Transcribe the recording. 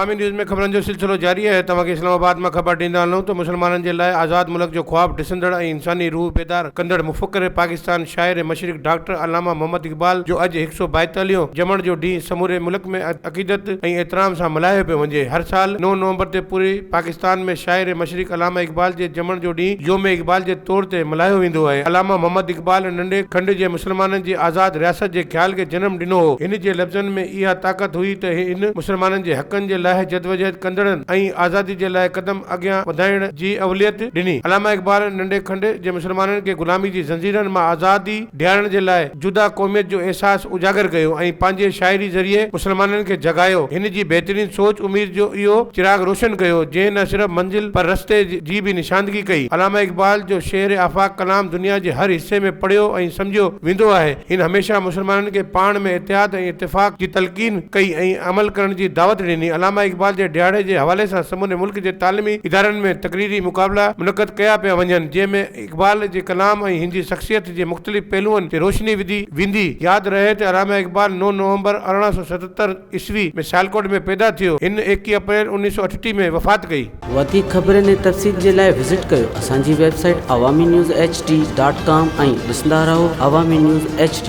عوامي news ۾ خبرن جو سلسلو جاري آهي توهان کي اسلام آباد مان خبر ڏيندا هلون ته مسلمانن جي لاء آزاد ملڪ جو خواب ڏسندڙ ۽ انساني روح بيدار ڪندڙ مفڪر پاڪستان شاعر مشرق ڊاڪٽر علامه محمد اقبال جو اڄ هڪ سو ٻائيتاليهون ڄمڻ جو ڏينهن سموري ملڪ ۾ عقيدت ۽ احترام سان ملهايو پيو وڃي هر سال نو نومبر تي پوري پاڪستان ۾ شاعر مشرق علامه اقبال جي ڄمڻ جو ڏينهن يوم اقبال جي طور تي ملهايو ويندو آهي علامه محمد اقبال ننڍي کنڊ جي مسلمانن جي آزاد رياست جي خيال کي جنم ڏنو هو هن جي لفظن ۾ اها طاقت هئي ته هن مسلمانن جي حقن جي لاء جدوجهد ڪندڙن ۽ آزادي جي لاء قدم اڳيان وڌائڻ جي اوليت ڏني. علامه اقبال ننڍي کنڊ جي مسلمانن کي غلامي جي زنجيرن مان آزادي ڏيارڻ جي لاء جدا قوميت جو احساس اجاگر ڪيو ۽ پنهنجي شاعري ذريعي مسلمانن کي جڳايو. هن جي بهترين سوچ اميد جو اهو چراغ روشن ڪيو، جنهن نه صرف منزل پر رستي جي به نشاندگي ڪئي. علامه اقبال جو شعر آفاق ڪلام دنيا جي هر حصي ۾ پڙهيو ۽ سمجهيو ويندو آهي. هن هميشه مسلمانن کي پاڻ ۾ اتحاد ۽ اتفاق جي تلقين ڪئي ۽ عمل ڪرڻ جي دعوت ڏني. علامه اقبال جي ڏهاڙي جي حوالي سان سموري ملڪ جي تعليمي ادارن ۾ تقريري مقابلا منعقد ڪيا پيا وڃن، جنهن ۾ اقبال جي ڪلام ۽ هن جي شخصيت جي مختلف پهلوئن تي روشني وڌي ويندي. ياد رهي ته علامه اقبال نو نومبر 1877 عيسوي ۾ سيالڪوٽ ۾ پيدا ٿيو. هن ايڪيهه اپريل 1938 ۾ وفات ڪئي. وڌيڪ خبرن ۽ تفصيل جي لاء وزٽ ڪيو اسان جي website Awami news H D dot com ۽ ڏسندا رهو عوامي نيوز ايڇ ڊي.